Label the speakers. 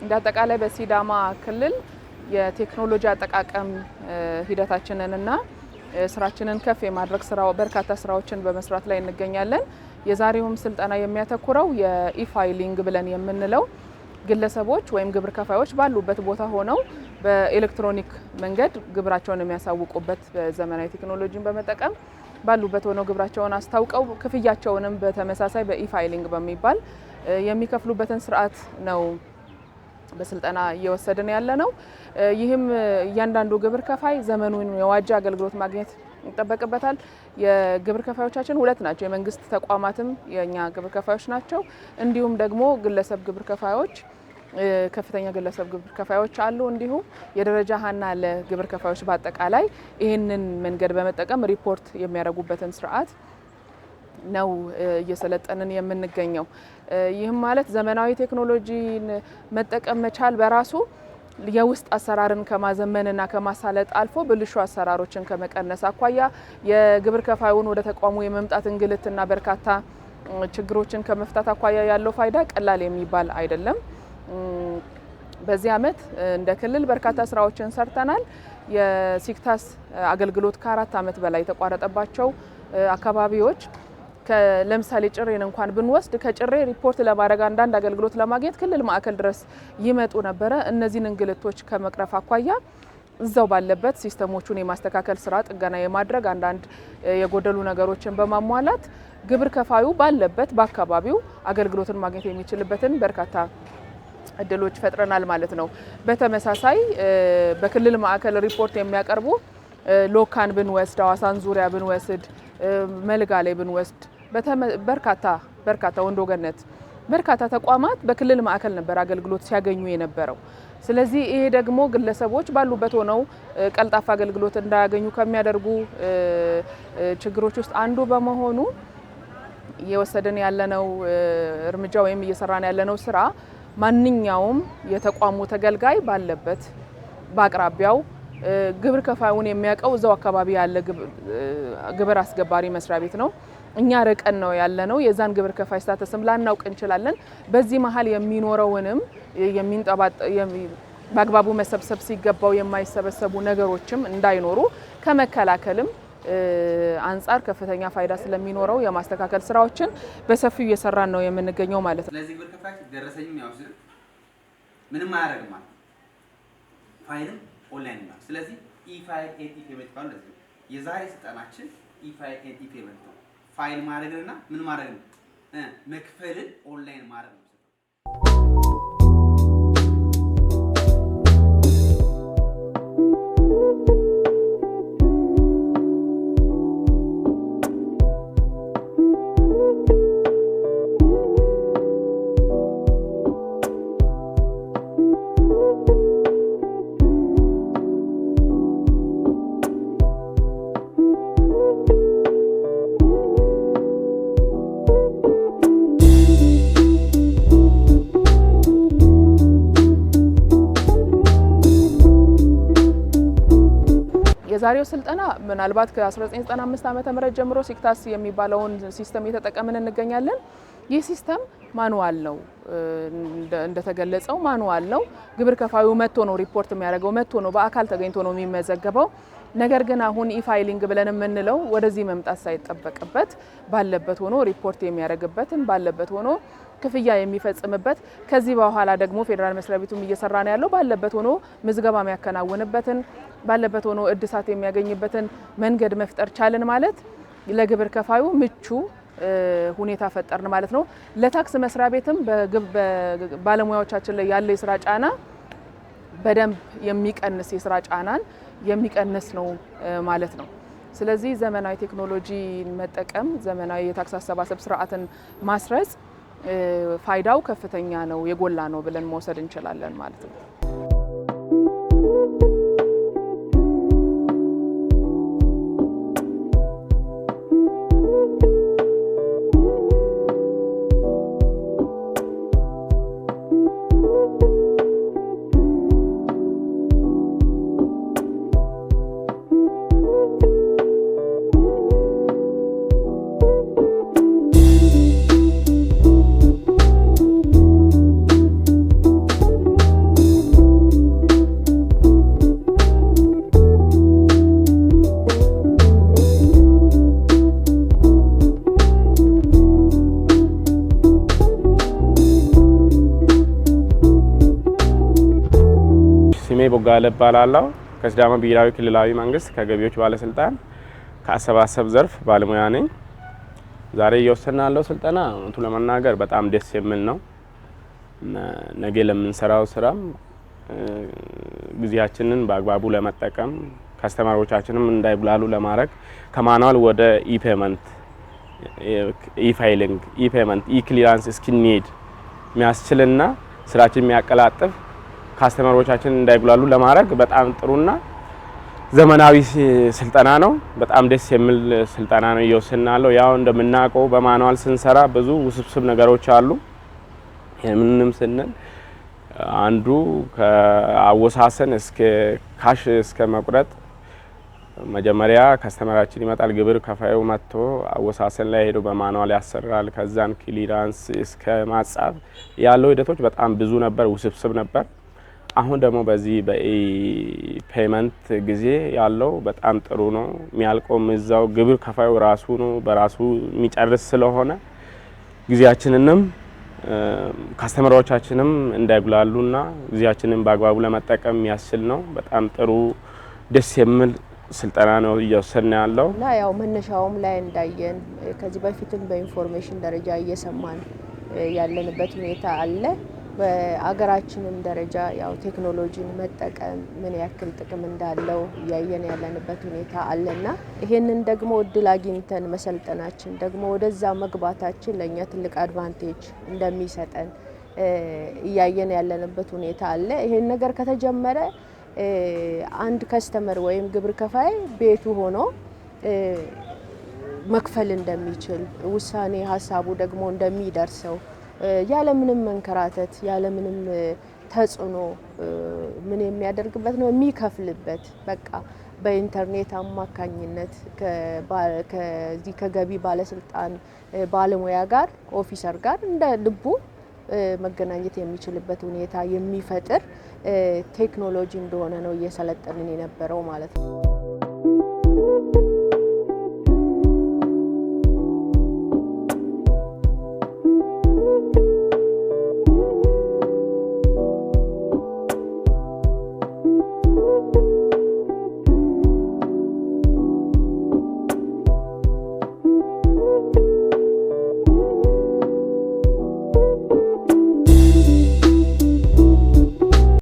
Speaker 1: እንደ አጠቃላይ በሲዳማ ክልል የቴክኖሎጂ አጠቃቀም ሂደታችንንና ስራችንን ከፍ የማድረግ ስራ በርካታ ስራዎችን በመስራት ላይ እንገኛለን። የዛሬውም ስልጠና የሚያተኩረው የ e-filing ብለን የምንለው ግለሰቦች ወይም ግብር ከፋዮች ባሉበት ቦታ ሆነው በኤሌክትሮኒክ መንገድ ግብራቸውን የሚያሳውቁበት፣ በዘመናዊ ቴክኖሎጂን በመጠቀም ባሉበት ሆነው ግብራቸውን አስታውቀው ክፍያቸውንም በተመሳሳይ በ e-filing በሚባል የሚከፍሉበትን ስርዓት ነው በስልጠና እየወሰድን ያለ ነው። ይህም እያንዳንዱ ግብር ከፋይ ዘመኑን የዋጀ አገልግሎት ማግኘት ይጠበቅበታል። የግብር ከፋዮቻችን ሁለት ናቸው። የመንግስት ተቋማትም የእኛ ግብር ከፋዮች ናቸው። እንዲሁም ደግሞ ግለሰብ ግብር ከፋዮች፣ ከፍተኛ ግለሰብ ግብር ከፋዮች አሉ። እንዲሁም የደረጃ ሀና ለግብር ከፋዮች በአጠቃላይ ይህንን መንገድ በመጠቀም ሪፖርት የሚያደርጉበትን ስርዓት ነው እየሰለጠንን የምንገኘው። ይህም ማለት ዘመናዊ ቴክኖሎጂን መጠቀም መቻል በራሱ የውስጥ አሰራርን ከማዘመንና ከማሳለጥ አልፎ ብልሹ አሰራሮችን ከመቀነስ አኳያ የግብር ከፋዩን ወደ ተቋሙ የመምጣት እንግልትና በርካታ ችግሮችን ከመፍታት አኳያ ያለው ፋይዳ ቀላል የሚባል አይደለም። በዚህ ዓመት እንደ ክልል በርካታ ስራዎችን ሰርተናል። የ SIGTAS አገልግሎት ከ4 ዓመት በላይ የተቋረጠባቸው አካባቢዎች፣ ለምሳሌ ጭሬን እንኳን ብንወስድ፣ ከጭሬ ሪፖርት ለማድረግ፣ አንዳንድ አገልግሎት ለማግኘት ክልል ማዕከል ድረስ ይመጡ ነበረ። እነዚህን እንግልቶች ከመቅረፍ አኳያ እዛው ባለበት ሲስተሞቹን የማስተካከል ስራ፣ ጥገና የማድረግ፣ አንዳንድ የጎደሉ ነገሮችን በማሟላት ግብር ከፋዩ ባለበት በአካባቢው አገልግሎትን ማግኘት የሚችልበትን በርካታ እድሎች ፈጥረናል ማለት ነው። በተመሳሳይ በክልል ማዕከል ሪፖርት የሚያቀርቡ ሎካን ብንወስድ፣ ሀዋሳን ዙሪያ ብንወስድ፣ መልጋ ላይ ብንወስድ፣ በርካታ በርካታ ወንዶ ገነት በርካታ ተቋማት በክልል ማዕከል ነበር አገልግሎት ሲያገኙ የነበረው። ስለዚህ ይሄ ደግሞ ግለሰቦች ባሉበት ሆነው ቀልጣፋ አገልግሎት እንዳያገኙ ከሚያደርጉ ችግሮች ውስጥ አንዱ በመሆኑ እየወሰድን ያለነው እርምጃ ወይም እየሰራን ያለነው ስራ ማንኛውም የተቋሙ ተገልጋይ ባለበት በአቅራቢያው ግብር ከፋዩን የሚያውቀው እዛው አካባቢ ያለ ግብር አስገባሪ መስሪያ ቤት ነው። እኛ ርቀን ነው ያለነው። የዛን ግብር ከፋይ status ም ላናውቅ እንችላለን። በዚህ መሀል የሚኖረውንም በአግባቡ መሰብሰብ ሲገባው የማይሰበሰቡ ነገሮችም እንዳይኖሩ ከመከላከልም አንጻር ከፍተኛ ፋይዳ ስለሚኖረው የማስተካከል ስራዎችን በሰፊው እየሰራን ነው የምንገኘው ማለት ነው።
Speaker 2: ስለዚህ ግብር ከፋዮች ደረሰኝም ያወስድም ምንም አያደርግም ማለት file ም online ነው። ስለዚህ e-file and e-payment ባለው ለዚህ ነው። የዛሬ ስልጠናችን e-file and e-payment ነው። ፋይል ማድረግንና ምን ማድረግ ነው፣ መክፈልን ኦንላይን ማድረግ ነው።
Speaker 1: የዛሬው ስልጠና ምናልባት ከ1995 ዓ.ም ጀምሮ SIGTAS የሚባለውን system እየተጠቀምን እንገኛለን። ይህ system manual ነው፣ እንደተገለጸው manual ነው። ግብር ከፋዩ መጥቶ ነው ሪፖርት የሚያደርገው፣ መጥቶ ነው በአካል ተገኝቶ ነው የሚመዘገበው። ነገር ግን አሁን e-filing ብለን የምንለው ወደዚህ መምጣት ሳይጠበቅበት ባለበት ሆኖ ሪፖርት የሚያደርግበትን፣ ባለበት ሆኖ ክፍያ የሚፈጽምበት፣ ከዚህ በኋላ ደግሞ ፌዴራል መስሪያ ቤቱም እየሰራ ነው ያለው ባለበት ሆኖ ምዝገባ የሚያከናውንበትን፣ ባለበት ሆኖ እድሳት የሚያገኝበትን መንገድ መፍጠር ቻልን ማለት ለግብር ከፋዩ ምቹ ሁኔታ ፈጠርን ማለት ነው። ለታክስ መስሪያ ቤትም በባለሙያዎቻችን ላይ ያለ የስራ ጫና በደንብ የሚቀንስ፣ የስራ ጫናን የሚቀንስ ነው ማለት ነው። ስለዚህ ዘመናዊ ቴክኖሎጂን መጠቀም፣ ዘመናዊ የታክስ አሰባሰብ ስርዓትን ማስረጽ ፋይዳው ከፍተኛ ነው፣ የጎላ ነው ብለን መውሰድ እንችላለን ማለት ነው።
Speaker 3: ስሜ ቦጋለ እባላለሁ። ከሲዳማ ብሔራዊ ክልላዊ መንግስት ከገቢዎች ባለስልጣን ከአሰባሰብ ዘርፍ ባለሙያ ነኝ። ዛሬ እየወሰድን ያለው ስልጠና እውነቱን ለመናገር በጣም ደስ የሚል ነው። ነገ ለምንሰራው ስራም ጊዜያችንን በአግባቡ ለመጠቀም፣ customer ኦቻችንም እንዳይጉላሉ ለማድረግ፣ ከ manual ወደ e-payment፣ e-filing፣ e-payment፣ e-clearance እስኪንሄድ የሚያስችልና ስራችን የሚያቀላጥፍ፣ customer ኦቻችን እንዳይጉላሉ ለማድረግ በጣም ጥሩና ዘመናዊ ስልጠና ነው። በጣም ደስ የሚል ስልጠና ነው እየወሰድን ያለው። ያው እንደምናውቀው በ manual ስንሰራ ብዙ ውስብስብ ነገሮች አሉ። ምንም ስንል አንዱ ከአወሳሰን እስከ cash እስከ መቁረጥ፣ መጀመሪያ customer ኣችን ይመጣል። ግብር ከፋዩ መጥቶ አወሳሰን ላይ ሄዶ በ manual ያሰራል። ከዛን clearance እስከ ማጻፍ ያለው ሂደቶች በጣም ብዙ ነበር፣ ውስብስብ ነበር። አሁን ደግሞ በዚህ በ e-payment ጊዜ ያለው በጣም ጥሩ ነው። የሚያልቀውም እዛው ግብር ከፋዩ ራሱ ነው፣ በራሱ የሚጨርስ ስለሆነ ጊዜያችንንም customer ኦቻችንም እንዳይጉላሉና ጊዜያችንን በአግባቡ ለመጠቀም የሚያስችል ነው። በጣም ጥሩ ደስ የሚል ስልጠና ነው እየወሰድን ያለው።
Speaker 4: እና ያው መነሻውም ላይ እንዳየን ከዚህ በፊትም በ information ደረጃ እየሰማን ያለንበት ሁኔታ አለ። በአገራችንም ደረጃ ያው ቴክኖሎጂን መጠቀም ምን ያክል ጥቅም እንዳለው እያየን ያለንበት ሁኔታ አለና ይሄንን ደግሞ እድል አግኝተን መሰልጠናችን ደግሞ ወደዛ መግባታችን ለእኛ ትልቅ advantage እንደሚሰጠን እያየን ያለንበት ሁኔታ አለ። ይሄን ነገር ከተጀመረ አንድ customer ወይም ግብር ከፋይ ቤቱ ሆኖ መክፈል እንደሚችል፣ ውሳኔ ሀሳቡ ደግሞ እንደሚደርሰው፣ ያለምንም መንከራተት፣ ያለምንም ተጽዕኖ ምን የሚያደርግበት ነው የሚከፍልበት፣ በቃ በኢንተርኔት አማካኝነት ከዚህ ከገቢ ባለስልጣን ባለሙያ ጋር፣ officer ጋር እንደ ልቡ መገናኘት የሚችልበት ሁኔታ የሚፈጥር ቴክኖሎጂ እንደሆነ ነው እየሰለጠንን የነበረው ማለት ነው።